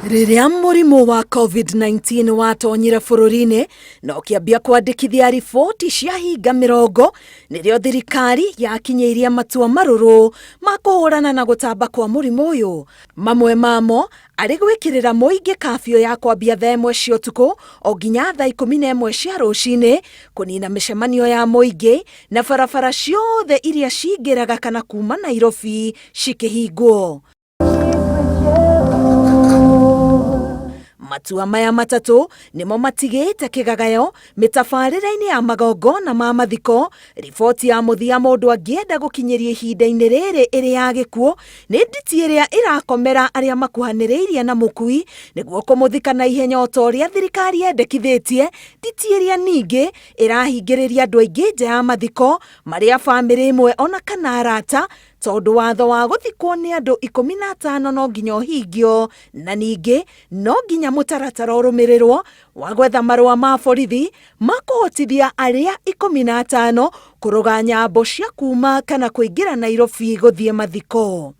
Rĩrĩa mũrimũ wa COVID-19 watonyire bũrũri-inĩ na ũkĩambia kwandĩkithia riboti cia hinga mĩrongo, nĩrĩo thirikari yakinyĩirie matua marũrũ ma kũhũrana na gũtamba kwa mũrimũ ũyũ. Mamwe mamo arĩ gwĩkĩrĩra mũingĩ kabiũ ya kwambia thaa ĩmwe cia ũtukũ o nginya thaa 11 cia rũcinĩ, kũnina mĩcemanio ya mũingĩ na barabara ciothe iria cingĩraga kana kuma Nairobi cikĩhingwo. Matua maya matatũ nĩmo matigĩte kĩgagayo mĩtabarĩre-inĩ ya magongona ma mathiko. Riboti ya mũthia mũndũ angĩenda gũkinyĩria ihinda-inĩ rĩrĩ ĩrĩ ya gĩkuũ nĩ nditi ĩrĩa ĩrakomera arĩa makuhanĩrĩirie na mũkui nĩguo kũmũthika na ihenya o ta ũrĩa thirikari yendekithĩtie. Nditi ĩrĩa ningĩ ĩrahingĩrĩria andũ aingĩ nja ya mathiko marĩa bamĩrĩ ĩmwe ona kana arata, tondũ watho wa gũthikwo nĩ andũ 15 no nginya ũhingio, na ningĩ no nginya mũtaratara ũrũmĩrĩrwo wa gwetha marũa ma borithi ma kũhotithia arĩa 15 kũrũga nyambo cia kuma kana kũingĩra Nairobi gũthiĩ mathiko.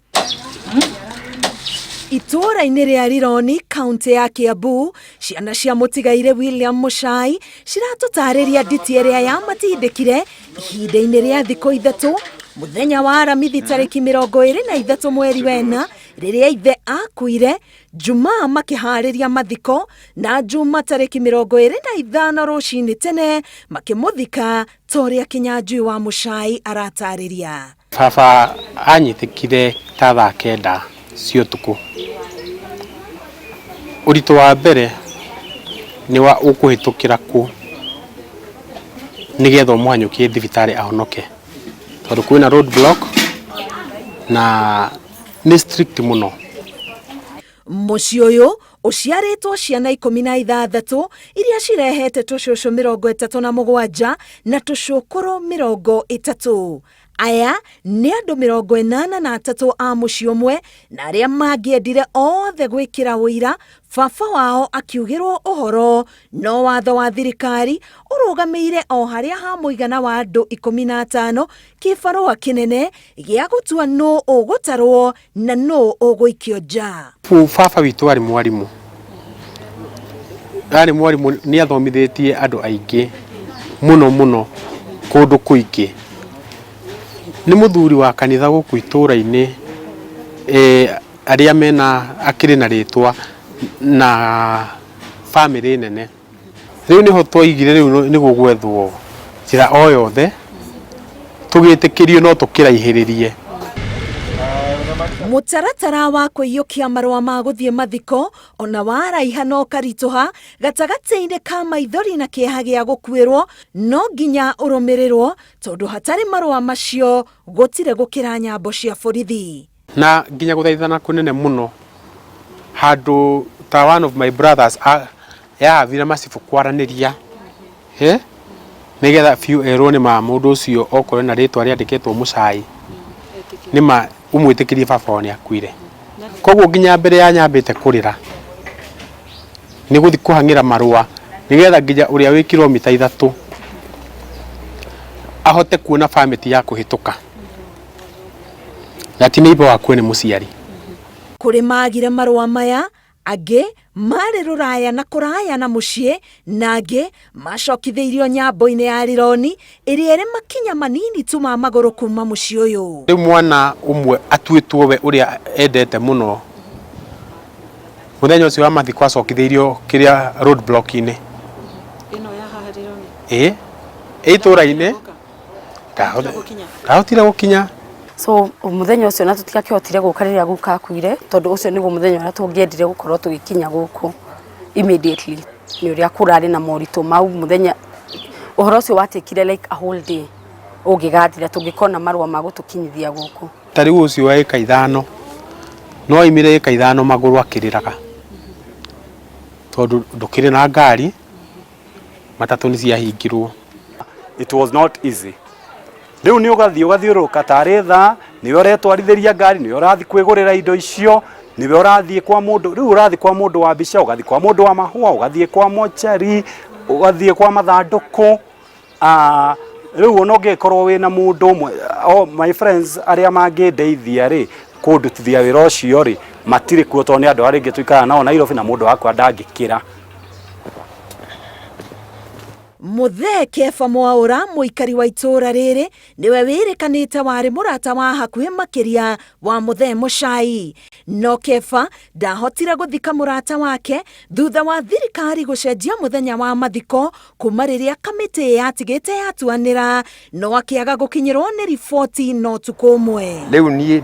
Itũũra-inĩ rĩa Rironi, kaunti ya Kiambu, ciana cia mũtigairĩ William Muchai ciratũtarĩria nditi ĩrĩa yamatindĩkire ihinda-inĩ rĩa thikũ ithatũ mũthenya wa Aramithi tarĩki 23 mweri wena rĩrĩa ithe akuire, Jumaa makĩharĩria mathiko na Juma tarĩki 25 rũcinĩ tene makĩmũthika ta ũrĩa Kĩnyanjui wa Muchai aratarĩria. Baba anyitĩkire ta thaa 9 cia ũtukũ. Ũritũ wa mbere nĩ wa ũkũhĩtũkĩra kũ nĩgetha ũmũhanyũkie thibitarĩ ahonoke, tondũ kwĩna road block na nĩ strict mũno. Mũciĩ ũyũ ũciarĩtwo ciana 16 iria cirehete tũcũcũ 37 na tũcũkũrũ 30. Aya nĩ andũ 83 a mũciĩ ũmwe na arĩa mangĩendire othe gwĩkĩra ũira baba wao akiugĩrwo ũhoro, no watho wa thirikari ũrũgamĩire o harĩa ha mũigana wa andũ 15 kĩbarũa kĩnene gĩa gũtua nũ ũgũtarwo na nũ ũgũikio nja. Baba witũ arĩ mwarimũ, arĩ mwarimũ nĩ athomithĩtie andũ aingĩ mũno mũno kũndũ kũingĩ. Nĩ mũthuri wa kanitha gũkũ itũra-inĩ, arĩa mena akĩrĩ na rĩtwa na bamĩrĩ nene. Rĩu nĩho twaigire rĩu nĩ gũgwethwo njĩra o yothe tũgĩtĩkĩrio no tũkĩraihĩrĩrie. Mũtaratara wa kũiyũkia marũa ma gũthiĩ mathiko ona waraiha na ũkaritũha gatagatĩ-inĩ ka maithori na kĩeha gĩa gũkuĩrwo no nginya ũrũmĩrĩrwo, tondũ hatarĩ marũa macio gũtirĩ gũkĩra nyambo cia borithi. Na nginya gũthaithana kũnene mũno handũ ta one of my brothers yathire macibũ kwaranĩria nĩgetha biũ erwo nĩ ma mũndũ ũcio okorwo na rĩtwa rĩandĩkĩtwo Muchai nĩ ma ũmwĩtĩkĩrie baba wao nĩ akuire. Koguo nginya mbere ya nyambĩte kũrĩra nĩ gũthiĩ kũhang'ĩra marũa nĩgetha nginya ũrĩa wĩ kilomita 3 ahote kuona permit ya kũhĩtũka. Na ti neighbor waku nĩ mũciari. Kũrĩ magire marũa maya, angĩ marĩ rũraya na kũraya na mũciĩ, na angĩ macokithĩirio nyambo-inĩ ya Rironi ĩrĩa ĩrĩ makinya manini tu ma magũrũ kuma mũciĩ ũyũ. Rĩu mwana ũmwe atuĩtwo we ũrĩa endete mũno, mũthenya ũcio wa mathiko acokithĩirio kĩrĩa road block-inĩ. Ĩno ya haha Rironi? Ĩĩ, ĩ itũra-inĩ. Ndahotire gũkinya. So mũthenya ũcio na tũtiakĩhotire gũka rĩrĩa guka akuire, tondũ ũcio nĩguo mũthenya ũrĩa tũngĩendire gũkorwo tũgĩkinya gũkũ immediately. Nĩ ũrĩa kũrarĩ na moritũ mau mũthenya, ũhoro ũcio watekire like a whole day ũngĩgathira tũngĩkona marũa ma gũtũkinyithia gũkũ. Ta rĩu ũcio wa ĩka 5 no aimire ĩka 5 magũrũ akĩrĩraga, tondũ ndũkĩrĩ na ngari, matatũ nĩ ciahingirwo. It was not easy. Rĩu nĩ ũgathiĩ ũgathiũrũrũka tarĩ thaa, nĩwe ũretwarithĩria ngari, nĩwe ũrathiĩ kwĩgũrĩra indo icio, nĩwe ũrathiĩ kwa mũndũ, rĩu ũrathiĩ kwa mũndũ wa mbica, ũgathiĩ kwa mũndũ wa mahũa, ũgathiĩ kwa mochari, ũgathiĩ kwa mathandũkũ. Rĩu ona ũngĩkorwo wĩna mũndũ ũmwe, oh, my friends arĩa mangĩndeithia rĩ, Kũndutithia wĩra ũcio rĩ, matirĩ kuo tondũ nĩ andũ arĩa rĩngĩ tũikaraga nao Nairobi na mũndũ wakwa ndangĩkĩra. Mũthee Kepha Mwaũra, mũikari wa itũũra rĩrĩ, nĩwe wĩrĩkanĩte warĩ mũrata wa hakuhĩ makĩria wa Mũthee Mũcai. No Kepha ndahotire gũthika mũrata wake thutha wa thirikari gũcenjia mũthenya wa mathiko kuma rĩrĩa kamĩtĩ yatigĩte yatuanĩra, no akĩaga gũkinyĩrwo nĩ riboti na ũtukũ ũmwe. Rĩu niĩ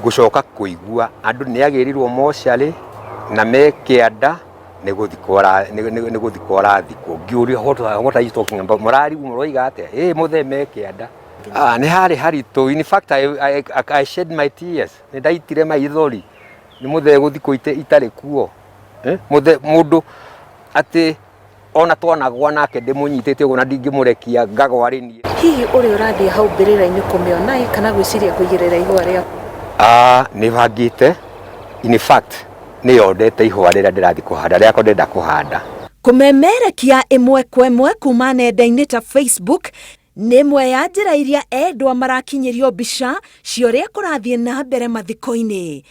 ngũcoka kũigua andũ nĩ agĩrirwo mocarĩ na me kĩanda nĩ gũthikwo arathikwo. Ngĩũria what are you talking about? Mũrarigwo mũroiga atĩa? Ĩ mũthee me kĩanda. Ah, nĩ harĩ haritũ. In fact, I shed my tears. Nĩ ndaitire maithori nĩ mũthee gũthikwo itarĩ kuo. Mũthee mũndũ atĩ ona twanagwa nake ndĩmũnyitĩte ũguo na ndingĩmũrekia ngagwa rĩ niĩ. Hihi ũrĩa ũrathiĩ hau mbĩrĩra-inĩ kũmĩona ĩ kana gwĩciria kũigĩrĩra ihũa rĩaku? Ah, nĩ bangĩte. In fact, nĩ yondete ihũa rĩrĩa ndĩrathiĩ kũhanda, rĩakwa ndĩrenda kũhanda. Kũmemerekia ĩmwe kwa ĩmwe kuma nenda-inĩ ta Facebook nĩ ĩmwe ya njĩra iria endwa marakinyĩrio mbica cia ũrĩa kũrathiĩ na mbere mathiko-inĩ.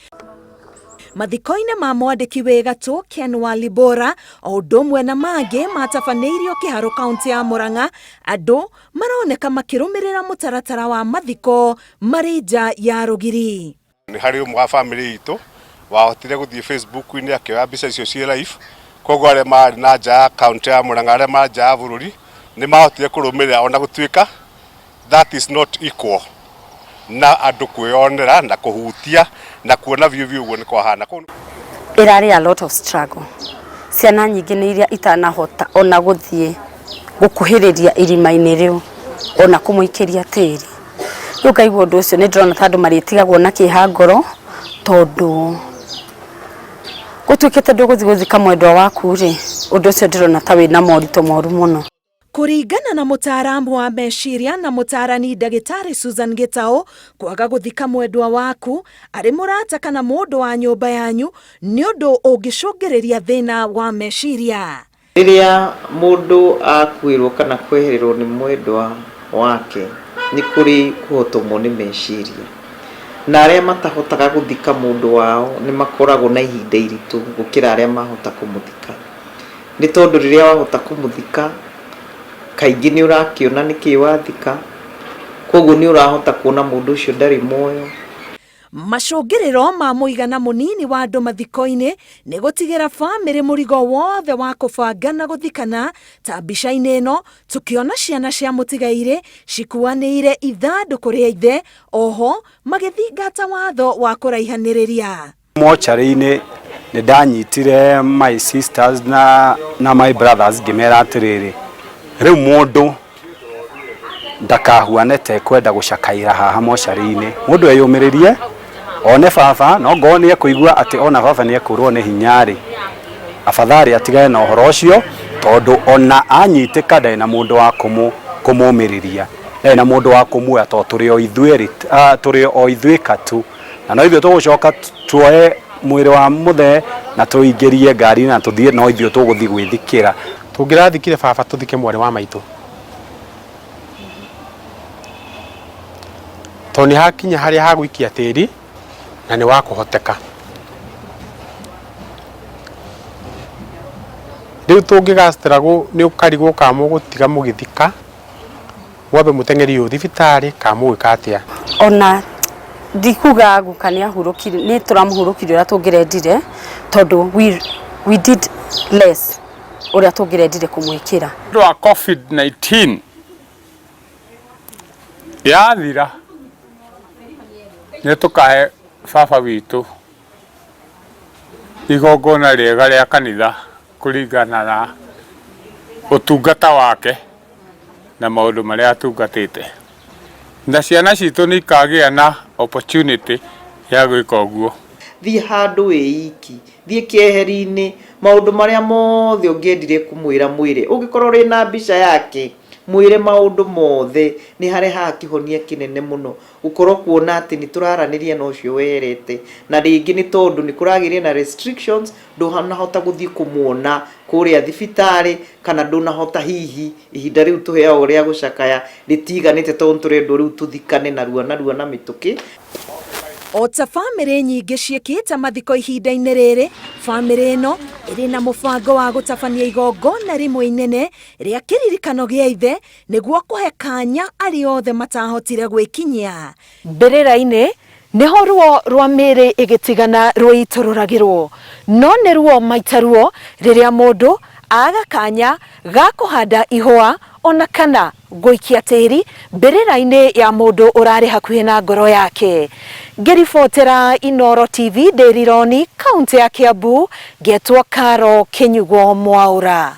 Mathiko-inĩ ma mwandĩki wĩ gatũ Ken Walibora o ũndũ ũmwe na mangĩ matabanĩirio Kĩharũ kaunti ya Murang'a, andũ maroneka makĩrũmĩrĩra mũtaratara wa mathiko marĩ nja ya rũgiri. Nĩ harĩ ũmwe wa famĩlĩ itũ wahotire gũthiĩ Facebook-inĩ akĩoya mbica icio ciĩ live, koguo arĩa marĩ na nja ya kaunti ya Murang'a, arĩa marĩ nja ya bũrũri nĩ mahotire kũrũmĩrĩra ona gũtuĩka that is not equal na andũ kwĩyonera na kũhutia na kuona biũ biũ ũguo nĩ kwahana. Ĩrarĩ a lot of struggle. Ciana nyingĩ nĩ iria itanahota ona gũthiĩ gũkuhĩrĩria irima-inĩ rĩu ona kũmũikĩria tĩri. Rĩu ngaigua ũndũ ũcio nĩ ndĩrona ta andũ marĩtigagwo na kĩeha ngoro tondũ gũtuĩkĩte ndũgũthiĩ gũthika mwendwa waku rĩ, ũndũ ũcio ndĩrona ta wĩna moritũ moru mũno. Kũringana na mũtaaramu wa meciria na mũtaarani ndagĩtarĩ Susan Gĩtaũ, kwaga gũthika mwendwa waku arĩ mũrata kana mũndũ wa nyũmba yanyu nĩ ũndũ ũngĩcũngĩrĩria thĩna wa meciria. Rĩrĩa mũndũ akuĩrwo kana kwehererwo nĩ mwendwa wake nĩ kũrĩ kũhotomwo nĩ meciria, na arĩa matahotaga gũthika mũndũ wao nĩ makoragwo na ihinda iritũ gũkĩra arĩa mahota kũmũthika, nĩ tondũ rĩrĩa wahota kũmũthika kaingĩ nĩ ũrakĩona nĩkĩĩ wathika, koguo nĩ ũrahota kuona mũndũ ũcio ndarĩ muoyo. Macũngĩrĩro ma mũigana mũnini wa andũ mathiko-inĩ nĩ gũtigĩra bamĩrĩ mũrigo wothe wa kũbanga na gũthikana. Ta mbica-inĩ ĩno tũkĩona ciana cia mũtigairĩ cikuanĩire ithandũkũ rĩa ithe, oho magĩthingata watho wa kũraihanĩrĩria. Mocarĩ-inĩ nĩ ndanyitire my sisters na my brothers ngĩmera atĩrĩrĩ, rĩu mũndũ ndakahuane te kwenda gũcakaira haha mocarĩ-inĩ, mũndũ eyũmĩrĩrie one baba, no ngorwo nĩ ekũigua atĩ ona baba nĩ ekũrwo nĩ hinya rĩ, afadhali atigane na ũhoro ũcio, tondũ ona anyitĩka ndarĩ na mũndũ wa kũmũmĩrĩria, ndarĩ na mũndũ wa kũmuoya, tondũ tũrĩ o ithuĩ tũrĩ o ithuĩ katu, na no ithuĩ tũgũcoka tuoe mwĩrĩ wa mũthee na tũingĩrie ngari na tũthiĩ, no ithuĩ tũgũthiĩ gwĩthikĩra. Tũngĩrathikire baba tũthike mwarĩ wa maitũ, tondũ nĩ hakinya harĩa ha gũikia tĩri na nĩ wa kũhoteka. Rĩu tũngĩgastruggle nĩ ũkarigwo kana mũgũtiga mũgĩthika mwambe mũteng'erio thibitarĩ kana mũgwĩka atĩa. Ona ndikuga guka nĩ ahurũkire, nĩ tũramũhurũkirie ũrĩa tũngĩrendire, tondũ we did less ũrĩa tũngĩrendire kũmwĩkĩra. Ũndũ wa COVID-19 yathira nĩ tũkahe baba witũ igongona rĩega rĩa kanitha kũringana na ũtungata wake na maũndũ marĩa atungatĩte, na ciana citũ nĩ ikagĩa na opportunity ya gwĩka ũguo. Thiĩ handũ wĩ iki, thiĩ keheri-inĩ, maũndũ marĩa mothe ũngĩendire kũmwĩra mwĩre, ũngĩkorwo ũrĩ na mbica yake mwĩre maũndũ mothe, nĩ harehaga kĩhonia kĩnene mũno gũkorwo kuona atĩ nĩ tũraranĩria na ũcio weherete, na rĩngĩ nĩ tondũ nĩ kũragĩire na restrictions, ndũnahota gũthiĩ kũmuona kũrĩa thibitarĩ, kana ndũnahota hihi ihinda rĩu tũheagwo rĩa gũcakaya rĩtiganĩte tondũ tũrendwo rĩu tũthikane narua narua na mĩtũkĩ. O ta bamĩrĩ nyingĩ ciĩkĩte mathiko ihinda-inĩ rĩrĩ, bamĩrĩ ĩno ĩrĩ na mũbango wa gũtabania igongona rĩmwe inene rĩa kĩririkano gĩa ithe nĩguo kũhe kanya arĩa othe matahotire gwĩkinyia. Mbĩrĩra-inĩ nĩho ruo rwa mĩĩrĩ ĩgĩtigana rũitũrũragĩrwo, no nĩ ruo maita ruo rĩrĩa mũndũ aga kanya ga kũhanda ihũa ona kana gũikia tĩri mbĩrĩra-inĩ ya mũndũ ũrarĩ hakuhĩ na ngoro yake. Ngĩribotera Inooro TV ndĩ Rironi, kaũntĩ ya Kiambu, ngetwo Caro Kĩnyugo Mwaũra.